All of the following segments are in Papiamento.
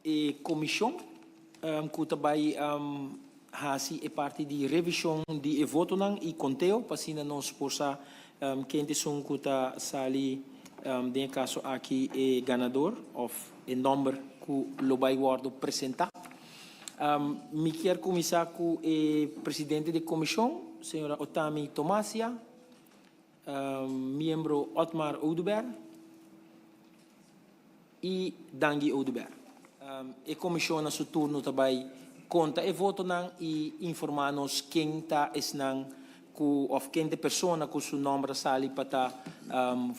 E komishon ku ta bai hasi e parti di revishon di e votonan i konteo pa asina nos por sa ken ta esun ku ta sali den e kaso aki e ganador òf e nòmber ku lo bai wòrdu presentá. Mi kier kuminsá ku e presidente di e komishon, señora Otami Tomasia, miembro Otmar Oduber. i Dangui Oduber. E komishon na su turno ta bai konta e votonan i informá nos ken ta esnan ku òf ken ta e persona ku su nòmber a sali pa ta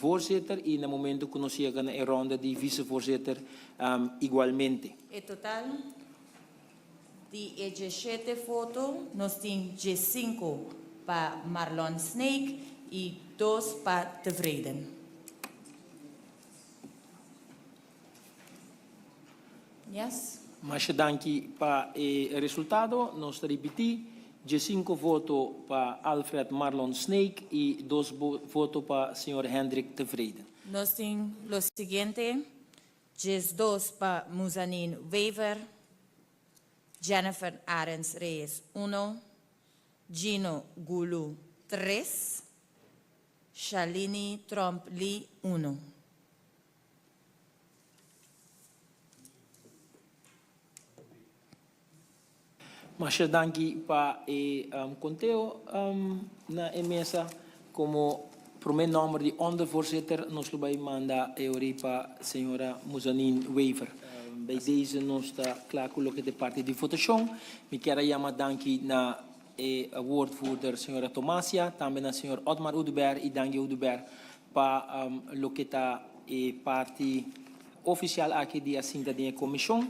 voorzitter i na momento ku nos yega na e ronda di vicevoorzitter igualmente. E total di e djeshete foto nos tin djesinku pa Marlon Snake i dos pa Tevreden. Yes. Masha danki pa e resultado. Nos ta ripití, djesinko voto pa Alfred Marlon Snake i dos voto pa señor Hendrik Tevreden. Nos tin lo siguiente, 12 pa Muzanin Wever, Jennifer Arends Reyes uno, Gino Gulu tres, Shalini Tromp Lee uno. Masha danki pa e konteo na e mesa. Komo prome nomber di ondervoorzitter nos lo bai manda e ori pa señora Muzanin Wever. Bij deze nos ta kla ku loke ta e parti di votashon. Mi kier a yama danki na E woordvoerder señora Tomasia, tambe na señor Otmar Oduber y Dangui Oduber pa loke ta e parti oficial aki di a sinta den e comision.